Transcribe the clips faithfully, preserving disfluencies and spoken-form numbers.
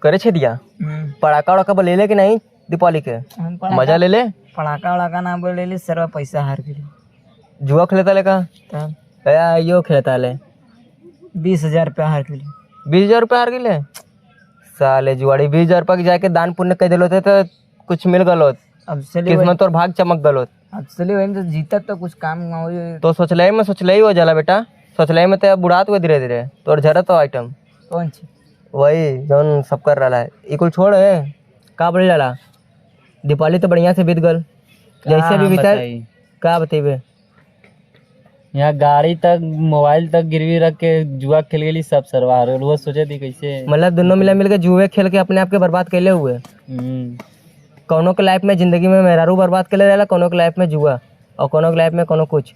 करे छे दिया। हम्म। पड़ाका वड़ाका बोले ले कि नहीं दीपावली के? हम पड़ाका, मजा ले ले। पड़ाका वड़ाका ना बोले ले, सरवा पैसा हार गेली। जुआ खेलता ले का? तब? ए, यो खेलता ले। बीस हजार रुपया हार गेली। बीस हजार रुपया हार गेले? साले जुआड़ी, बीस हजार रुपया के जाके दान पुण्य कर देलो थे तो कुछ मिल गलो। अब चले वही। किस्मत तोर भाग चमक गलो। अब चले वही तो जीतत तो कुछ काम ना होई। तो सोचले में, सोचले ही हो जाला बेटा, सोचले में तो बुढ़ात हुए धीरे धीरे, तोर झरत हो आइटम। कौन सी? वही जौन सब कर रहा है, ई कुल छोड़ है, का बोले जाला? दीपावली तो बढ़िया से बीत गल, का जैसे भी हम बीतल, बताई? का बतेबे? यहाँ गाड़ी तक, मोबाइल तक गिरवी रख के जुआ खेल गेली सब सरवा। और वो सोचे थी कैसे मतलब दोनों मिला मिल के जुए खेल के अपने आप के बर्बाद कैले हुए। हम्म। कौनो के लाइफ में, जिंदगी में मेहरारू बर्बाद कैले रहेला, कौनो के लाइफ में जुआ, और कौनो के लाइफ में कौनो कुछ।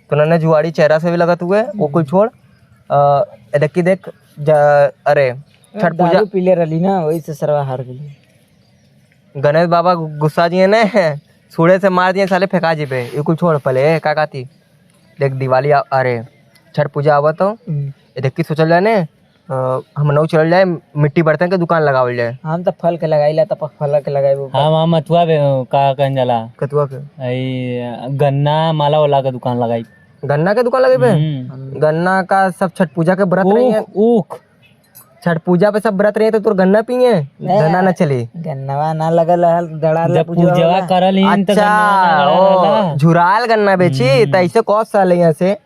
तो नन्हे जुआड़ी चेहरा से भी लगत हुए, वो कुछ छोड़। अ, ए देखी देख, जा, अरे, छठ पूजा दारू पीले रहली ना, वही से सरवा हार गेली। गणेश बाबा गु-, गुस्सा जी ने, सूड़े से मार दिए साले, फेंका जी पे। ये कुल छोड़ पहले, ए, का कहती? देख, दिवाली आ, अरे, छठ पूजा आवत हो। हम्म। ए, देख की सोचल जाए ने, अ, हम नौ चलल जाए, मिट्टी बर्तन के दुकान लगावल जाए। हम तो फल के लगाई ला, तो फल के लगाई वो। हाँ, वहाँ मथुआ बे-, का कहन जाला? कथुआ के? आई, गन्ना माला वाला के दुकान लगाई। गन्ना के दुकान लगाई बे? हम्म। गन्ना का सब छठ पूजा के व्रत रही है। ऊख, ऊख। छठ पूजा पे सब व्रत रहे तो तोर गन्ना पिए, ए, गन्ना ना चली। गन्नवा ना लगल रहल, दड़ा ला जब पूजवा पूजवा होला। करल ही त अच्छा, गन्नवा ना लगल ओ, रहला। झुराल गन्ना बेची, हम्म। त ऐसे कौन साल है यहाँ से?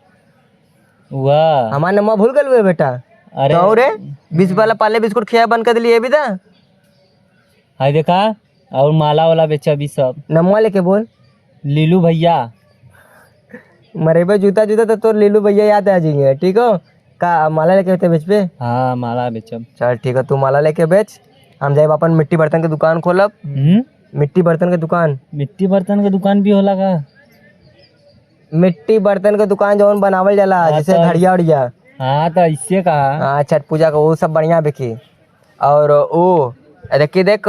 वाह। हमार नम्मा भूल गल हुए बेटा। अरे। तो रे, बीस वाला पाले बिस्कुट खिया बंद कर दिली, ये भी दा। हाय देखा, और माला वाला बेचा भी सब। नम्मा लेके बोल। लीलू भैया। मरेबे जूता जूता तो तोर लीलू भैया याद आ जाइए, ठीक हो? का माला लेके होते बेचबे? हाँ, माला बेचब। चल ठीक है, तू माला लेके बेच, हम जाए अपन मिट्टी बर्तन के दुकान खोलब। हम्म? मिट्टी बर्तन के दुकान। मिट्टी बर्तन के दुकान भी होला का? मिट्टी बर्तन के दुकान जौन बनावल जाला, हाँ, जैसे तो घड़िया उड़िया। हाँ, तो ऐसे कहा। हाँ, छठ पूजा का वो सब बढ़िया बिकी। और ओ, ए देखी देख,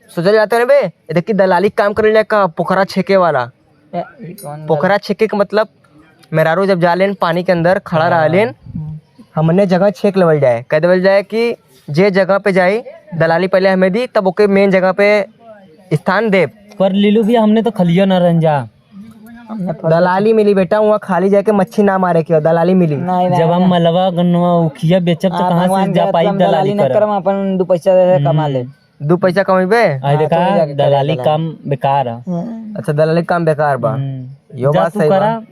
सोचल जाते ना बे, ए देखी दलाली काम करे ले का पोखरा छेके वाला। ए, ई कौन पोखरा छेके के मतलब मेहरारू जब जालेन पानी के अंदर खड़ा हाँ। रहलेन, हम्म। हमने जगह छेक लेवल जाए, कह देवल जाए कि जे जगह पे जाई दलाली पहले हमें दी, तब ओके मेन जगह पे स्थान दे। पर लीलू भी हमने तो खलिया न रहन जा। हमने फल दलाली मिली बेटा, वहाँ खाली जाके मच्छी ना मारे के, दलाली मिली। नहीं, नहीं, जब हम नहीं। मलवा गन्नवा उखिया बेचब तो हाँ, कहाँ से भगवान जा के पाई हम दलाली दलाली न करब? करब, अपन दो पैसा कमा ले। हम्म। दो पैसा कमेबे? आई हाँ, देखा, तो जाके दलाली करेगा। काम बेकार है। हम्म। अच्छा, दलाली काम बेकार बा। हम्म। यो जा बात तू सही बा। करा।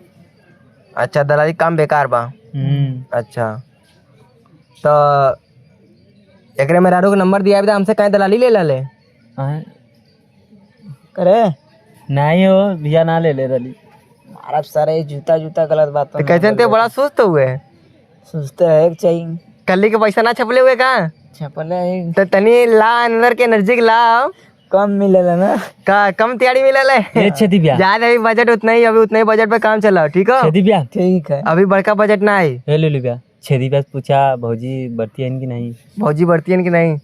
अच्छा, दलाली काम बेकार बा। हम्म। अच्छा, तो एकरे मेहरारू के नंबर दिया, अभी तो हमसे कहीं दलाली ले ला ले। आय। करे? नहीं हो, भैया ना ले ले दलाली। मारब सारे जूता, जूता गलत बात तो तो कैसे ना ते बोले। बड़ा सुस्त हुए? सुस्त रहे के चाहिए। कल्ली के पैसा ना छपले हुए का? छपले है। तो तनी ला, अंदर के एनर्जी के ला। कम मिलेला ना। का कम तियाड़ी मिलेला? ये छेदी ब्याह। जा रही बजट उतना ही, अभी उतना ही बजट पे काम चलाओ, ठीक हो? छेदी ब्याह। ठीक है। अभी बड़का बजट ना आई। ये ले ले ब्याह। छेदी ब्याह पूछा, भौजी बढ़ती है कि नहीं? भौजी बढ़ती है कि नहीं?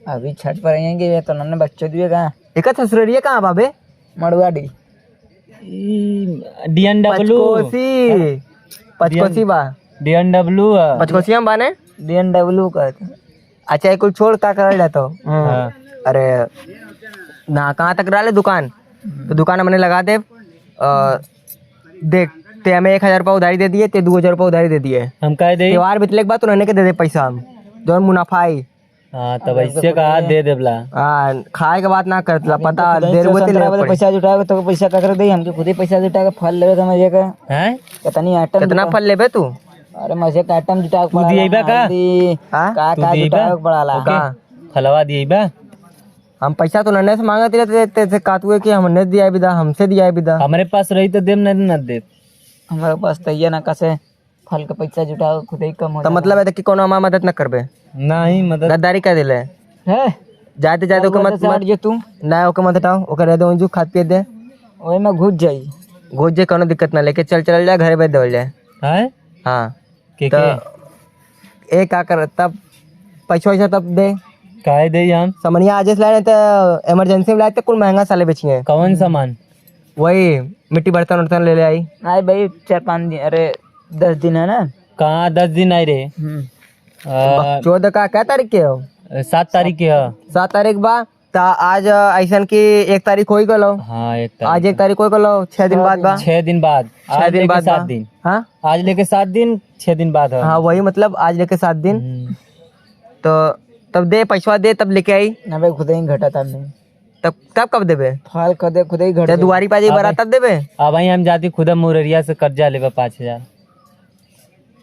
अभी छठ पर आएंगे, ये तो नन्हे बच्चों दिए का। एक ससुररिया कहाँ बाबे? मड़ुआडी। ई डीएनडब्ल्यू। पचकोसी। पचकोसी बा। डीएनडब्ल्यू है। पचकोसिया में बाने? डीएनडब्ल्यू का। अच्छा, ये कुल छोड़, का करल जातो? हाँ। अरे, ना, कहाँ तक रहले दुकान? तो दुकान हमने लगा दे। अ, देख, ते हमें एक हजार रुपया उधारी दे दिए, ते दो हजार रुपया उधारी दे दिए। हम काहे देई? त्योहार बीतले के बाद तू नन्हे के दे दे पैसा हम, जौन मुनाफा आई। हाँ, तब ऐसे कहा दे देबला। हाँ, खाए के बात ना करतला, अभी पता तो खुदे देर से हुए ते संतरा ले वाले पड़े। पैसा जुटावे तो पैसा ककरे दे, हमके खुदे पैसा जुटावे, फल लेवे के मजे का। हैं? कितनी आइटम कितना जुटा-, फल लेबे तू? अरे मजे का आइटम जुटावे तू पड़ाला, दिएबा का? हल्दी, हाँ? का, तू का दिएबा? जुटावे पड़ाला। ओके। का? फलवा दिएबा? हम पैसा तो नन्हे से मांगत रहे, ते, ते, ते कातुए कि हम नहीं दिया बिदा, हमसे दिया बिदा। हमारे पास रही तो देब, नहीं तो न देब। हमारे पास तो ये ना कसे फल के पैसा जुटाओ, खुद ही कम हो तो जाला। मतलब है कि कोनो हमार मदद न करबे? नहीं, मदद गद्दारी कर दिले। है? जाते, जाते ओके मत, मत, जो तू। ना, ओके मत हटाओ, ओके रह दे, जो खात पिए दे। ओए में घुस जाई। घुस जाई, कोनो दिक्कत ना, लेके चल, चल जाए, घरे भेज देवल जाए। हैं? हाँ। के, तो के? ए का कर, तब पैसा वैसा तब दे। काहे दे हम? समनिया आज से लाए, नहीं तो इमरजेंसी में लाए, तो कुल महंगा साले बेचिए। कौन सामान? वही मिट्टी बर्तन उर्तन ले ले आई। आए भाई, चार पाँच दिन, अरे, दस दिन है ना। कहाँ दस दिन आए रे? हम्म। आ, बकचोद का, क्या तारीख के हो? सात तारीख के ह। सात तारीख बा, त आज, अ, ऐसन कि एक तारीख होइ गलो। हाँ, एक तारीख आज एक ह। तारीख होइ गलो, छह दिन बाद बा। छह दिन बाद। छह आज दिन लेके बाद सात बा। दिन। हाँ? आज लेके सात दिन, छह दिन बाद ह। हाँ, वही मतलब, आज लेके सात दिन। हम्म। तो तब दे, पैसवा दे, तब लेके आई। ना भाई, खुदे ही घटा था नहीं। तब, तब कब देबे? फल खरीदे खुदे ही घर ते से। दुआरी पे आ जाई अब बरात, तब देबे? अब भाई हम जाती खुदा मुररिया से कर्जा लेबे पाँच हजार।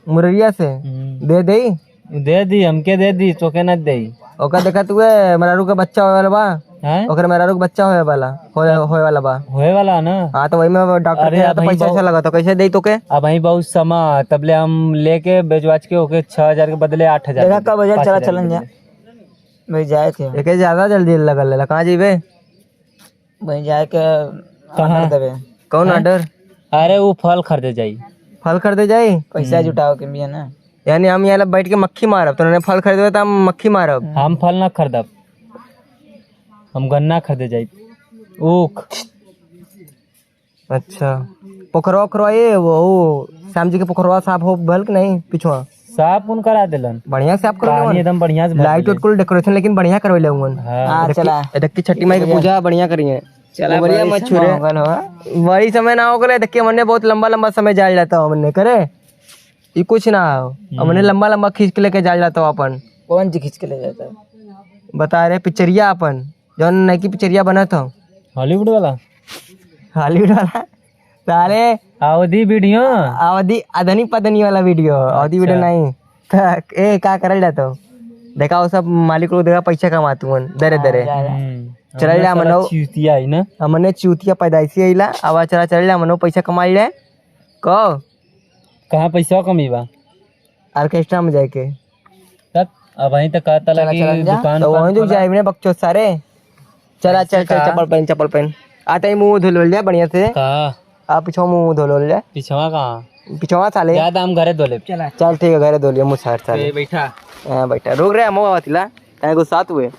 मुररिया से? हम्म। दे देई? दे दी, हमके दे दी, तोके ना देई। ओकर देखा तू, ए, मेहरारू के बच्चा होए वाला बा। हैं? ओकर मेहरारू के बच्चा होए वाला, होए, होए वाला बा। होए वाला ना? हाँ, तो वही में डॉक्टर अरे, के अब तो वही पैसा बहुत वैसा लगा, तो कैसे देई तोके? अब वही बहुत समा, तबले हम लेके बेचवाच के ओके छह हजार के बदले आठ हजार देखा दे दे, कब बजट पाँच चला हजार चलन दे जा। दे। भाई जाए के। एके ज्यादा जल्दी लगल रहला। कहाँ जइबे? भाई जाए के कहाँ? Order देबे। कौन हैं? Order? अरे वो फल खरीदे जाई। फल खरीदे जाई? पैसा हम्म। जुटाओ के भी है ना। यानी हम यहाँ बैठ के मक्खी मारब, तो उन्होंने फल खरीदबे तो हम मक्खी मारब। हम फल ना खरीदब, हम गन्ना खरीदे जाई। ऊख। अच्छा, पोखरवा, ओखरवा, ये वो, वो श्याम जी के पोखरवा साफ हो भल कि नहीं पिछवा? साफ उन करा देलन। बढ़िया साफ करवले पानी उन। एकदम बढ़िया से भर लाइट देले। उट कुल decoration लेकिन बढ़िया करवले उन। हाँ। हाँ, देखी, चला। देखी छठी माई के पूजा बढ़िया करिए। चला, वो बढ़िया बड़ी मत छुरे। समय हो गल हो। बड़ी समय ना हो गले, देखिए हमने बहुत लंबा लंबा समय जाल जाता हो हमने करे। ई कुछ ना हो। हम्म। हमने लंबा लंबा खींच के लेके जाल जाता हो अपन। कौन जी खींच के ले जाता हो? बता रहे पिक्चरिया अपन। जौन नई की पिक्चरिया बनत हो। Hollywood वाला? Hollywood वाला? साले अवधी video। अवधी, अदनी पदनी वाला video, अवधी video अच्छा। नहीं। त, ए, का करल जात हो? देखा, वो सब मालिक लोग देखा, पैसा कमातू हन, दरे, हाँ, दरे। जा, जा। हम्म। चलल हमने जा, साला मनो। चूतिया ही ना। हमने चूतिया पैदाइशी अइला, अब चला, चलल जा मनो, पैसा कमाई ले। कहो। कहाँ पैसा कमी बा? Orchestra में जाए के। तब अब वहीं तक कहता चला, लगी चला, जा। दुकान तो उकान वहीं जो खोला। जाए ने बकचोद सारे। चला, ऐसे चल, चल, का? चप्पल पहन, चप्पल पहन। आ, तई मुंह धो लोल जा बढ़िया से। का? आ, पिछवा मुंह धो लोल जा। पिछवा कहाँ? पिछवा साले। ज्यादा हम घरे धो लेब। चला। चल, ठीक है, घरे धो लिया, मुंह सार साले। ए, बैठा। हाँ, बैठा। रुक रे, हम आवत हिला। तैं गुस्सात हुए।